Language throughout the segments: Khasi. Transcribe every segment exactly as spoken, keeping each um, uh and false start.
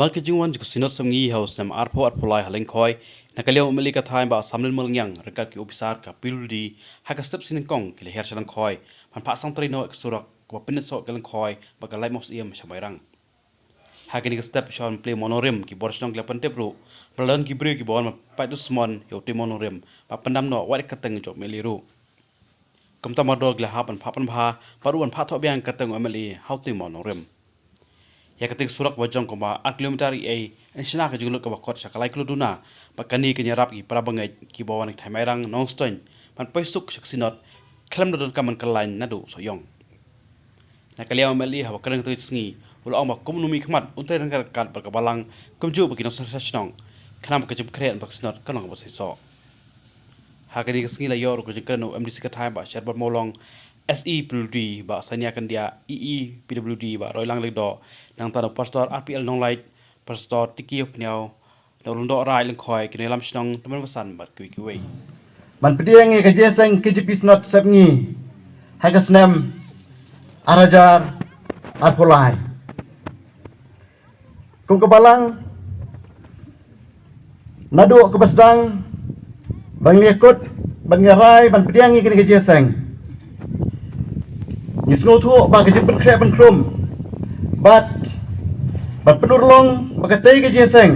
Ka jingwan jong ka Synod Sepngi ha u snem arphew arphew lai ha Lyngkhoi, na ka liang u M L A ka thaiñ Bah Samlin Malngiang ryngkat ki ophisar ka P W D ha ka step sien nyngkong ki la hiar sha Lyngkhoi ban phah sangtrei noh ïa ka surok kaba pynïasoh ka Lyngkhoi bad ka Laitumkhrah sha Mairang. Ha kane ka step shwa ban plie mawnongrim, ki bor shnong ki la pyntip ruh ba la don ki briew kiba wan ban pait dusmon ïa utei u mawnongrim, ba pyndam noh wat ïa ka kyrteng jong u M L A ruh. Kumta mardor ki la hap ban phah pynbha bad ruh ban phah thoh biang ka kyrteng u M L A ha utei u mawnongrim. Ïa katei ka surok ba jong kumba ar kilometer ïa i, yn shna ka jinglut kaba khot sha ka lai klur duna, bad kane kan ïarap ïa ki para bangeit kiba wan na ki thaiñ Mairang, Nongstoiñ ban poi suk sha ka Synod khlem da donkam ban kyllain naduh Sohiong. Na ka liang u M L A haba kren ha katei ka sngi u la ong ba kum u nongmihkhmat un trei ryngkat ryngkat bad ka Balang kumjuh bad ki nongsynshar shnong, khnang ba ka jingpynkhreh bad ka Synod kan long kaba seisoh. Ha kane ka sngi la ïoh ruh ka jingkren na u M D C ka thaiñ Bah Sherbon Mawlong, S E P W D Bah Sania Kyndiah, E E P W D Bah Roylang Lyngdoh, nangta na u Pastor R P L Nonglait, Pastor Tiki Hynñiaw, na u Lyngdoh Raid Lyngkhoi, ki nongïalam shnong, tymmen basan bad kiwei kiwei. Ban pdiang ïa ka jingïaseng K J P Synod Sepngi ha ka snem ar hajar arphew lai. Kum ka Balang, naduh kaba sdang ba ngi ïakut, ba ngi rai ban pdiang ïa kane ka jingïaseng, ngi sngewthuh ba ka jingpynkhreh pynkhrum bad ban pynurlong ba katei ka jingïaseng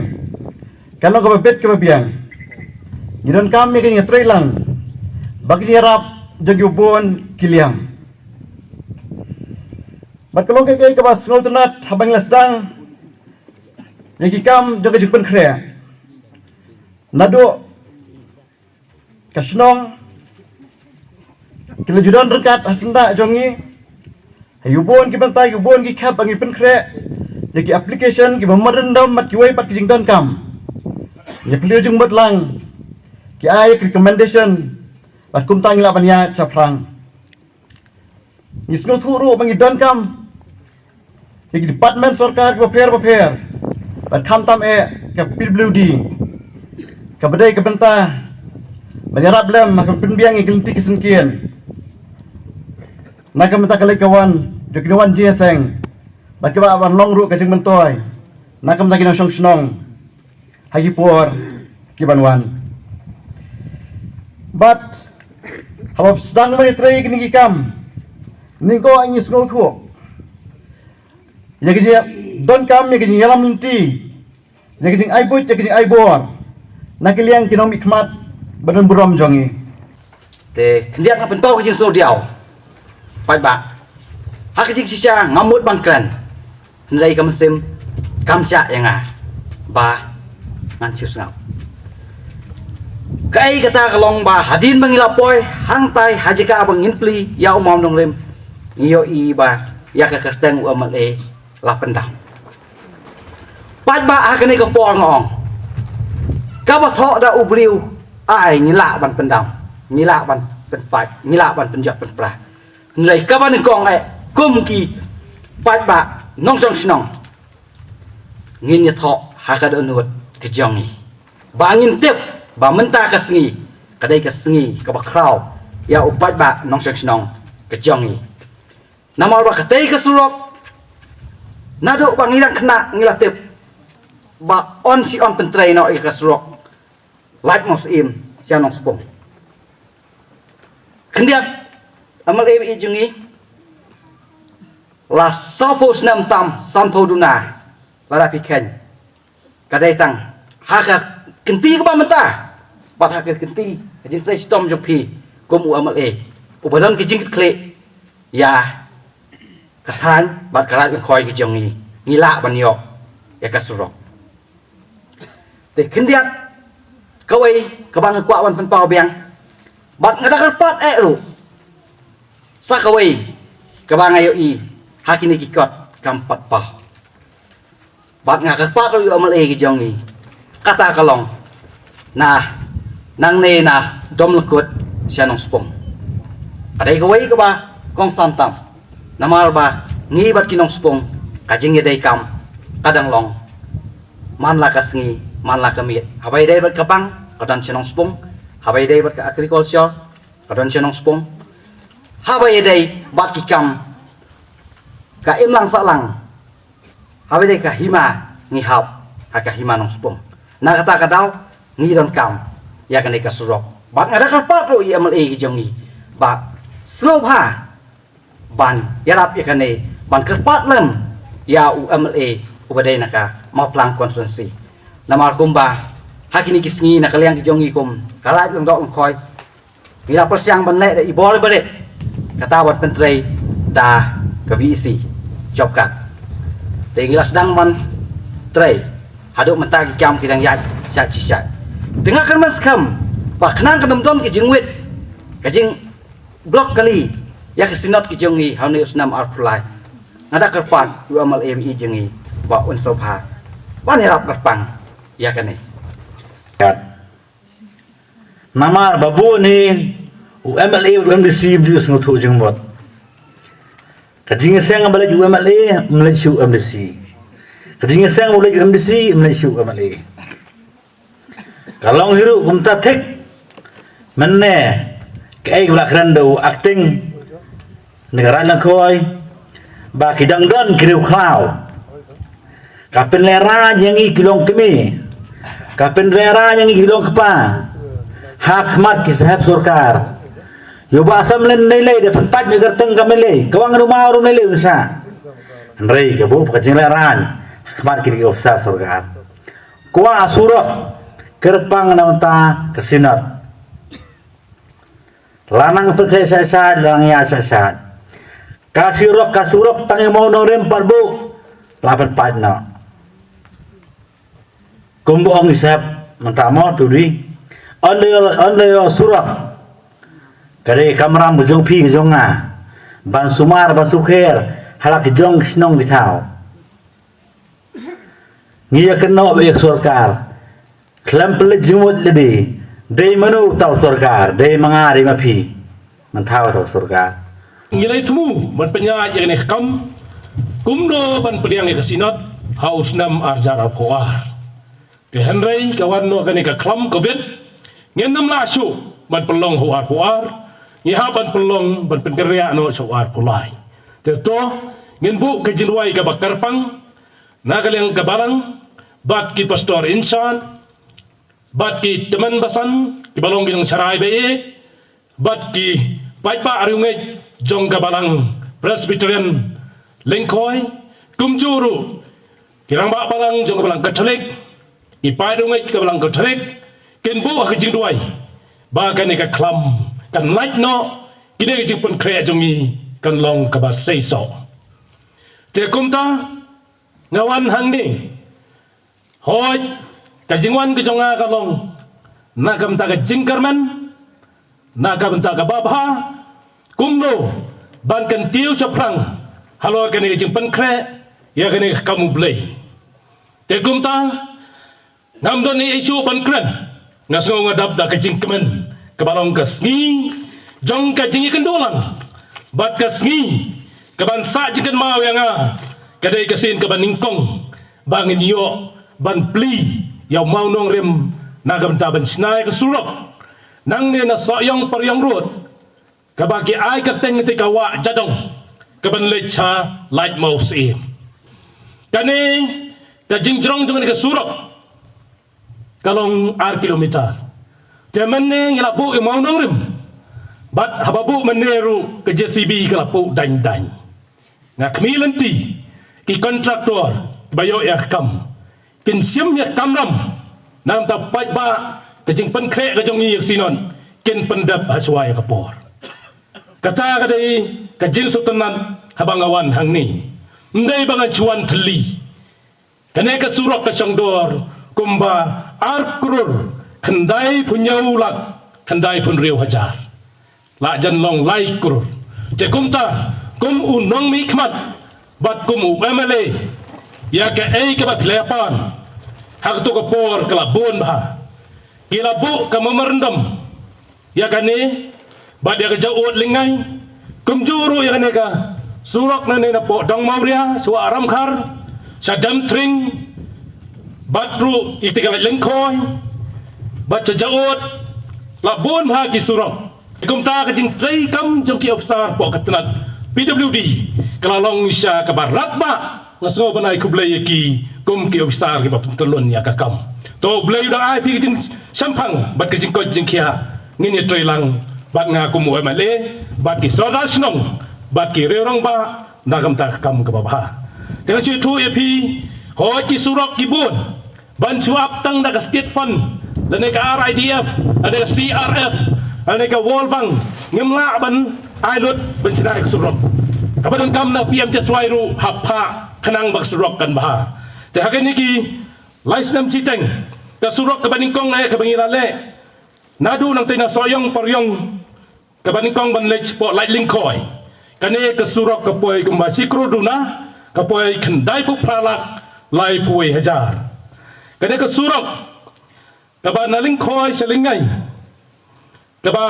kan long kaba bit kaba biang. Ngi donkam ïa ka jingïatreilang bad ka jingïarap jong kiba bun ki liang. Bad ka long kaei kaei kaba sngewtynnat haba ngi la sdang ïa ki kam jong ka jingpynkhreh. Naduh ka shnong ki la ju don ryngkat ha syndah jong ngi ha kiba bun ki bynta, kiba bun ki khep ba ngi pynkhreh ïa ki application kiba memorandum bad kiwei pat ki jingdonkam. Ngi plie jingmut lang, ki ai ki recommendation bad kumta ngi lah ban ïaid shaphrang. Ngi sngewthuh ruh ba ngi donkam ïa ki department sorkar kiba pher bapher, bad khamtam eh ka P W D, kaba dei ka bynta ban ïarap lem ha ka pynbiang ïa ki lynti ki syngkien. Na ka bynta ka leit ka wan jong ki nongwan jingïaseng, bad kaba ban long ruh ka jingmyntoi na ka bynta ki nongshong shnong ha ki por ki ban wan. Bad haba sdang ban ïatrei kine ki kam, nyngkong ngi sngewthuh ïa ka jingdonkam ïa ka jingïalam lynti, ïa ka jingai buit, ïa ka jingai bor na ka liang ki nongmihkhmat ba don burom jong ngi. Te khyndiat nga pynpaw ka jingsngewdiaw paidbah. Ha ka jingshisha ngam mut ban kren, hynrei ka mynsiem kam shah ïa nga ba ngan shu sngap. Kaei kata ka long ba hadien ba ngi la poi hangtai ha jaka ba ngin plie ïa u mawnongrim, ngi ïohi ba ïa ka kyrteng u M L A la pyndam. Paidbah, ha kane ka por nga ong, kaba thoh da u briew, ai, ngi lah ban pyndam, ngi lah ban pynpait, ngi lah ban pynjot pynpra. Hynrei kaba nyngkong eh, kum ki paidbah nongshong shnong, ngin ïathoh ha ka dohnud ka jong ngi, ba ngin tip ba mynta ka sngi ka dei ka sngi kaba khraw ïa u paidbah nongshong shnong ka jong ngi. Namar ba katei ka surok, naduh ba ngi dang khynnah ngi la tip ba yn sa yn pyntrei noh ïa ka surok Laitumkhrah sha Nongspung. Khyndiat, M L A ba ïeit jong ngi, la sawphew snem tam, sanphew duna, lada phi kheiñ, ka dei tang ha ka kynti kaba mynta, bad ha ka kynti ka jingtrei shitom jong phi kum u M L A uba don ka jingkitkhlieh ïa ka thaiñ bad ka Raid Lyngkhoi ka jong ngi, ngi lah ban ïoh ïa ka surok. Te khyndiat kawei kaba nga kwah ban pynpaw biang, bad nga da kyrpad eh ruh sa kawei kaba nga ïohi ha kine ki kot kam pat paw. Bad nga kyrpad ruh ïa u M L A ka jong ngi, kata ka long na nangne na Domlengkut sha Nongspung. Ka dei kawei kaba kongsan tam, namar ba ngi bad ki Nongspung ka jingïadei kam ka dang long man la ka sngi man la ka miet. Haba ïadei bad ka Pang ka don sha Nongspung, haba ïadei bad ka agriculture ka don sha Nongspung, haba ïadei bad ki kam ka imlang sahlang, haba ïadei ka hima ngi hap ha ka Hima Nongspung. Na kata ka daw ngi donkam ïa kane ka surok. Bad nga da kyrpad ruh ïa u M L A ka jong ngi ba sngewbha ban ïarap ïa kane, ban kyrpad lem ïa u M L A uba dei na ka Mawphlang constituency. Namar kumba ha kine ki sngi na ka liang ka jong ngi kum ka Raid Lyngdoh Lyngkhoi, ngi la pyrshang ban leh da i bor barit, kata ban pyntrei da ka V E C job card. Te ngi la sdang ban trei, haduh mynta ki kam ki dang ïaid shait shi shait. Te nga kyrmen skhem ba khnang kan ym don ka jingwit, ka jingblok kali ïa ka Synod ka jong ngi ha une u snem arphew lai, nga da kyrpad ïa u M L A ba i jong ngi ba un sngewbha ban ïarap kyrpang ïa kane. Namar ba bun hi u M L A, u M D C, u sngewthuh jingmut. Ka jingïaseng ba leit u M L A, ym leit shuh u M D C. Ka jingïaseng ba leit u M D C, ym leit shuh u M L A. Ka long hi ruh kumta thik. Mynne kaei kaba la kren da u acting na ka Raid Lyngkhoi ba ki dang don ki riewkhlaw ka pynlehraiñ ïa ngi ki longkmie, ka pynlehraiñ ïa ngi ki longkpa ha khmat ki sahep sorkar. Ïoh ba sam len nei lei da pynpait ne kyrteng ka mei lei, ka wang ruma ru nei lei usa. Hynrei ka buh ka jinglehraiñ ha khmat ki officer sorkar. Kwah surok kyrpang na bynta ka Synod. Lanang pyrkhat sha sha, lanang ïa sha sha. Ka surok, ka surok tang ïa Mawnongrim pat buh la pynpait noh. Kum ba ong i sahep mynta mo tu dei. Ynda ïoh, ynda ïoh surok ka dei kamram ka jong phi ka jong nga ban sumar ban sukher ha la ki jong ki shnong ki thaw. Ngi ïa kynnoh ïa ka sorkar. Khlem pynleit jingmut lade. Dei mano uta u sorkar? Dei ma nga, dei ma phi? Mynta uta u sorkar. Ngi la ïa thmu ban pynïaid ïa kane ka kam kumno ban pdiang ïa ka Synod ha u snem ar hajar arphew ar. Te hynrei ka wan noh kane ka khlam Covid, ngin ym lah shuh ban pynlong ha u arphew ar. Ngi hap ban pynlong ban pynkynriah noh sha u arphew lai. Te to ngin buh ka jingduwai kaba kyrpang na ka liang ka balang bad ki pastor in charge bad ki tymmen basan kiba long ki nongsharai ba ïeit bad ki paidbah riewngeit jong ka balang Presbyterian Lyngkhoi, kumjuh ruh ki rangbah balang jong ka balang Katholik, ki paid riewngeit ka balang Katholik, kin buh ha ka jingduwai ba kane ka khlam kan lait noh, kine ki jingpynkhreh jong ngi kan long kaba seisoh. Te kumta nga wan hangne. Hooid, ka jingwan ka jong nga ka long na ka bynta ka jingkyrmen, na ka bynta kaba bha, kumno ban kyntiew shaphrang halor kane ka jingpynkhreh ïa kane ka kam U Blei. Te kumta ngam don ei ei shuh ban kren. Nga sngew nga dap da ka jingkmen kaba long ka sngi jong ka jingïakynduh lang bad ka sngi kaban sah jingkynmaw ïa nga, ka dei ka sien kaba nyngkong ba ngin ïoh ban plie ïa u mawnongrim na ka bynta ban shna ïa ka surok nangne na Sohiong Pariong Road, kaba ki ai kyrteng te ka Wah Jadong, kaban leit sha Laitumkhrah. Kane ka jingjrong jong kane ka surok ka long ar kilometer. Te mynne ngi la buh ïa u mawnongrim bad haba buh mynne ruh ka J C B ka la buh daiñ daiñ. Nga khmih lynti ki kontraktor ba ïoh ïa ka kam kin shim ïa ka kamram na ka bynta paidbah, ka jingpynkhreh ka jong ngi ïa ka Synod kin pyndep ha shuwa ïa ka por. Kata ka dei ka jingsngewtynnat haba nga wan hangne. Ym dei ba ngan shu wan thylli. Kane ka surok ka shong dor kumba ar klur khyndai phew hynñiew lak khyndai phew hynriew hajar. La jan long lai klur. Te kumta kum u nongmihkhmat bad kum u M L A, ïa kaei kaba phi la pan ha kato ka por ka la bun bha. Ki la buh ka memorandum ïa kane bad ïa ka jaud lyngngai, kumjuh ruh ïa kane ka surok nangne napoh Dong Mawria shuwa Ramkhar sha Demtring, bad ruh ïa kata ka Laitumkhrah bad sha jaud, la bun bha ki surok. Kumta ka jingtrei kam jong ki officer poh ka tnat P W D ka la long shisha kaba radbah. Nga sngew ban ai khublei ïa ki kum ki officer kiba pyntyllun ïa ka kam. To U Blei u dang ai phi ka jingshemphang bad ka jingkoit jingkhiah, ngin ïatreilang bad nga kum u M L A bad ki sordar shnong bad ki riew rangbah na ka bynta ka kam kaba bha. Te nga shu ïathuh ïa phi, hooid ki surok ki bun ban shu ap tang da ka state fund, lane ka R I D F, lane ka C R F, lane ka World Bank, ngim lah ban ai lut ban shna ïa ka surok. Kaba donkam na P M J S Y ruh hap phah khnang ba ka surok kan bha. Te ha kine ki lai snem shiteng, ka surok kaba nyngkong eh kaba ngi la leh naduh nangtei na Sohiong Pariong, kaba nyngkong ban leit shapoh Laitlingkhoi. Kane ka surok ka poi kumba shi klur duna, ka poi khyndai phew phra lak laiphew wei hajar. Kane ka surok kaba na Lyngkhoi sha Lyngngai, kaba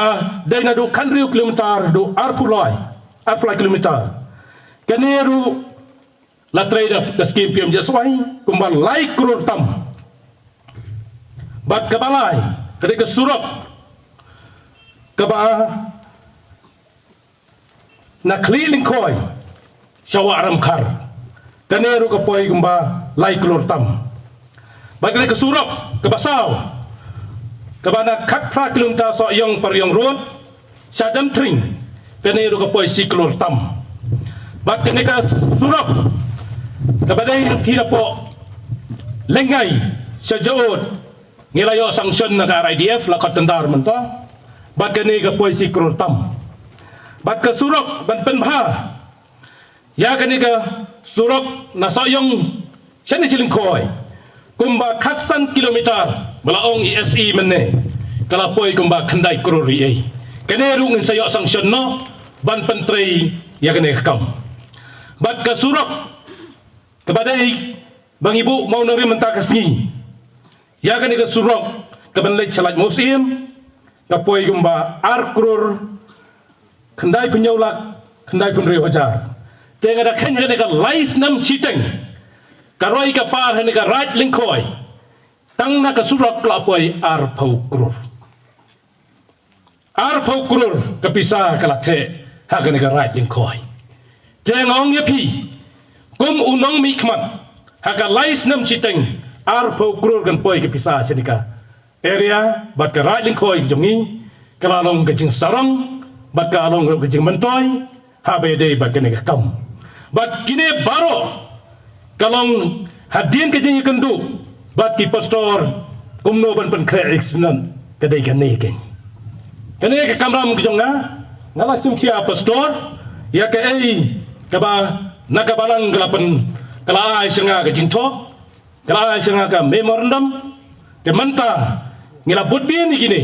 dei naduh khathynriew kilometer haduh arphew lai, arphew lai kilometer. Kane ruh la trei da ka skim P M J S Y kumba lai klur tam. Bad kaba lai, ka dei ka surok kaba na Khlieh Lyngkhoi sha Wah Ramkhar. Kane ruh ka poi kumba lai klur tam. Bad kane ka surok kaba saw, kaba na khatphra kilometer Sohiong Pariong Road sha Demthring, kane ruh ka poi shi klur tam. Bad kane ka surok kaba dei na Khliehpyrshah Lyngngai sha Jowod, ngi la ïoh sanction na ka R I D F, la khot tender mynta. Bad kane ka poi shi klur tam. Bad ka surok ban pynbha ïa kane ka surok na Sohiong shane sha Lyngkhoi kumba khatsan kilometer, ba la ong i S E mynne, ka la poi kumba khyndai klur ri ei. Kane ruh ngin sa ïoh sanction noh ban pyntrei ïa kane ka kam. Bad ka surok kaba dei ba ngi buh mawnongrim mynta ka sngi, ïa kane ka surok kaban leit sha Laitumkhrah, ka poi kumba ar klur khyndai phew hynñiew lak khyndai phew hynriew hajar. Te nga da kheiñ kane ka lai snem shiteng, ka roi ka par ha kane ka Raid Lyngkhoi, tang na ka surok ka la poi arphew klur. Arphew klur ka pisa ka la theh ha kane ka Raid Lyngkhoi. Te nga ong ïa phi, kum u nongmihkhmat, ha ka lai snem shiteng, arphew klur kan poi ka pisa sha kane ka area, bad ka Raid Lyngkhoi ka jong ngi ka la long ka jingsarong bad ka long ka jingmyntoi haba ïadei bad kane ka kam. Bad kine baroh ka long hadien ka jingïakynduh bad ki pastor kumno ban pynkhreh ïa ki synom, ka dei kane kein. Kane ka kamram ka jong nga, nga la shim khia pastor ïa kaei kaba na ka balang ka la pyn, ka la ai sha nga ka jingthoh, ka la ai sha nga ka memorandum. Te mynta ngi la bud biang ïa kine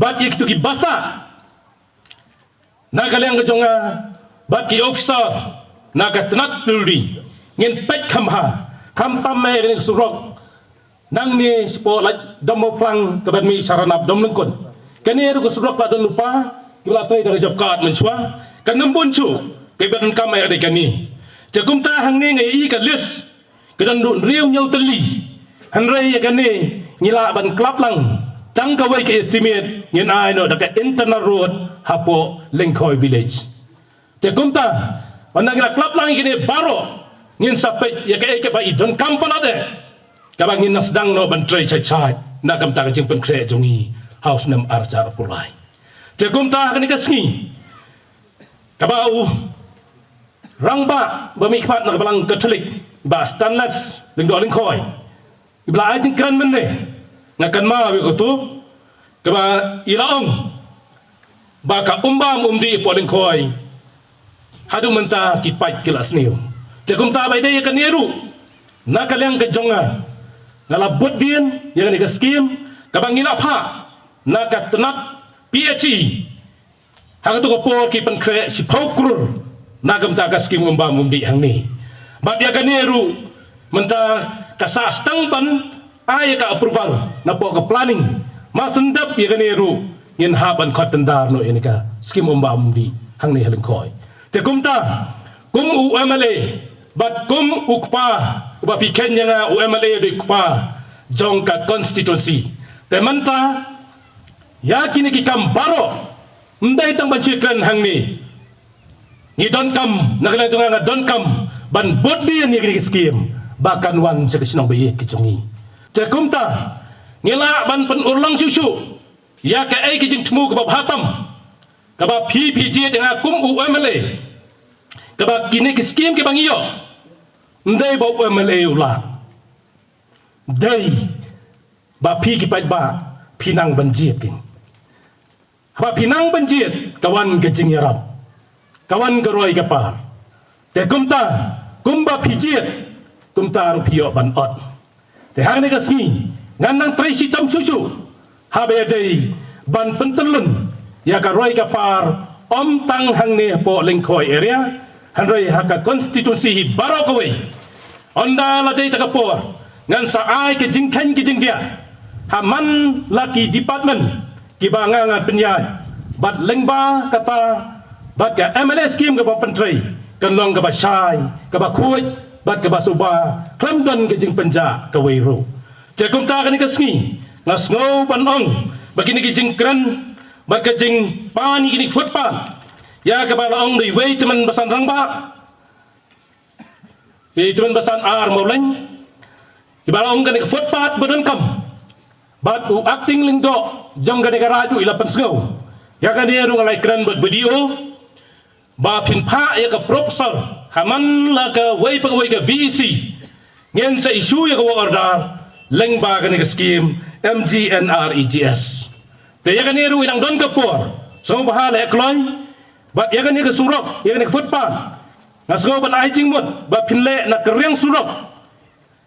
bad ïa kito ki basa na ka liang ka jong nga bad ki officer na ka tnat Pyrdi, ngin peit kham bha, khamtam ïa kane ka surok nangne shapoh Laitumkhrah Dom Mawphlang kaba mih sha Ranab Dom Lyngkut. Kane ruh ka surok la don lypa, kiba la trei da ka job card mynshuwa, kan ym bun shuh, kaba donkam ïa ka dei kane. Te kumta hangne nga ïohi ka list ka don hynriew hynñiew tylli. Hynrei ïa kane ngi lah ban klap lang tang kawei ka estimate, ngin ai noh da ka internal road hapoh Lyngkhoi village. Te kumta, ynda ngi la klap lang ïa kine baroh, ngin sa peit ïa kaei kaba i donkam palat eh, kaba ngin nang sdang noh ban trei shai shai na ka bynta ka jingpynkhreh jong ngi ha u snem ar hajar arphew lai. Te kumta kane ka sngi, kaba u rangbah ba mihkhmat na ka balang Katholik, Bah Stanless Lyngdoh Lyngkhoi, i ba la ai jingkren mynne, nga kynmaw ïa kato kaba i la ong ba ka umbam umdih hapoh Lyngkhoi haduh mynta ki paid ki la sniew. Te kumta ba ïadei ïa kane ruh, na ka liang ka jong nga, nga la bud dien ïa kane ka skim kaba ngi la phah na ka tnat P H E. Ha kato ka por ki pynkhreh shiphew klur na ka bynta ka skim umbam umdih hangne. Bad ïa kane ruh mynta ka sah sdang ban ai ïa ka approval napoh ka planning. Mar shen dep ïa kane ruh ngin hap ban khot tender noh ïa kane ka skim umbam umdih hangne ha Lyngkhoi. Te kumta, kum u M L A bad kum u kpa, uba phi kheiñ ïa nga u M L A u dei u kpa jong ka constituency. Te mynta ïa kine ki kam baroh, ym dei tang ban shu kren hangne. Ngi donkam, na ka liang jong nga nga donkam ban bud dien ïa kine ki skim. ba kan wan sha ka shnong ba ïeit ka jong ngi. Te kumta ngi lah ban pynurlong shuh shuh ïa kaei ka jingthmu kaba bha tam kaba phi phi jied ïa nga kum u MLA, kaba kine ki skim kiba ngi ïoh, ym dei ba u MLA u lah, dei ba phi ki paidbah phi nang ban jied ki. Haba phi nang ban jied ka wan ka jingïarap, ka wan ka roi ka par. Te kumta kumba phi jied, kumta ruh phi ïoh ban ot. Te hangne ka sngi ngan nang trei shitom shuh shuh haba ïadei ban pyntylun ïa ka roi ka par, ym tang hangne hapoh Lyngkhoi area, hynrei ha ka constituency hi baroh kawei. Ynda la dei ta ka por ngan sa ai ka jingkheiñ ka jingdiah ha man la ki department kiba nga ngan pynïaid, bad lyngba kata bad ka MLA skim kaba pyntrei, kan long kaba shai, kaba khuid bad kaba suba, khlem don ka jingpynjah kawei ruh. Te kumta kane ka sngi nga sngew ban ong ba kine ki jingkren bad ka jingpan ïa kine ki footpath, ïa kaba la ong da iwei i tymmen basan rangbah, i tymmen basan ar Mawleng, iba la ong kane ka footpath ba donkam, bad u acting lyngdoh jong kane ka raid ruh i la pynsngew. Ïa kane ruh nga la ïakren bad BDO ba phin phah ïa ka proposal ha man la kawei pa kawei ka VEC ngin sa issue ïa ka work order lyngba kane ka skim MGNREGS. Te ïa kane ruh i dang don ka por, sngewbha leh kloi. Bad ïa kane ka surok, ïa kane ka footpath, nga sngew ban ai jingmut ba phin leh na ka riang surok,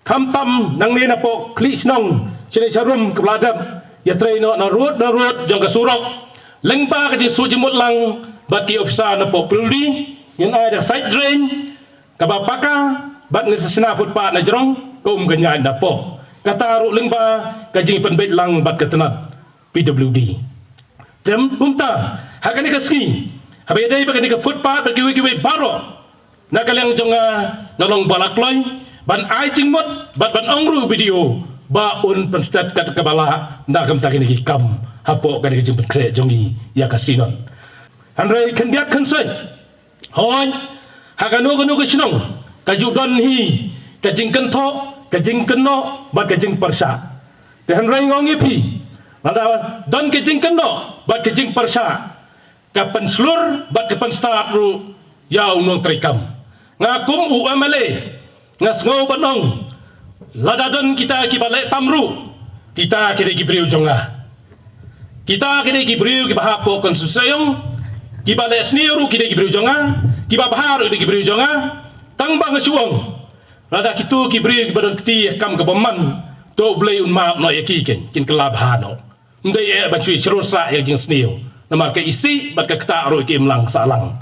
khamtam nangne napoh Khlieh Shnong shane sharum kaba la dep, ïatrei noh na rud na rud jong ka surok. Lyngba ka jingsuh jingmut lang bad ki officer napoh PWD, ngin ai da ka side drain kaba paka, bad ngin sa shna footpath na jrong, ka um ka ñiaid napoh. Kata ruh lyngba ka jingpynbeit lang bad ka tnat PWD. Te kumta ha kane ka sngi, haba ïadei bad kane ka footpath bad kiwei kiwei baroh, na ka liang jong nga, nga long ba la kloi ban ai jingmut bad ban ong ruh BDO ba un pynstet kat kaba lah na ka bynta kine ki kam hapoh kane ka jingpynkhreh jong ngi ïa ka Synod. Hynrei khyndiat khynsoit, hooid, ha kano kano ka shnong ka ju don hi ka jingkynthoh, ka jingkynnoh bad ka jingpyrshah. Te hynrei nga ong ïa phi, lada don ka jingkynnoh bad ka jingpyrshah, ka pynshlur bad ka pynstad ruh ïa u nongtrei kam. Nga kum u MLA nga sngew ban ong, lada don kita kiba leh tam ruh, kita ki dei ki briew jong nga. Kita ki dei ki briew kiba hap hapoh konstituensi jong, kiba leh sniew ruh ki dei ki briew jong nga, kiba bha ruh ki dei ki briew jong nga. Tang ba nga shu ong, lada kito ki briew kiba don kti ïa ka kam kaba man, to U Blei un map noh ïa ki, kin, kin kylla bha noh. Ym dei eh ban shu ïa shlur sah ïa ka jingsniew, namar ka isih bad ka ktah ruh ki im lang sah lang.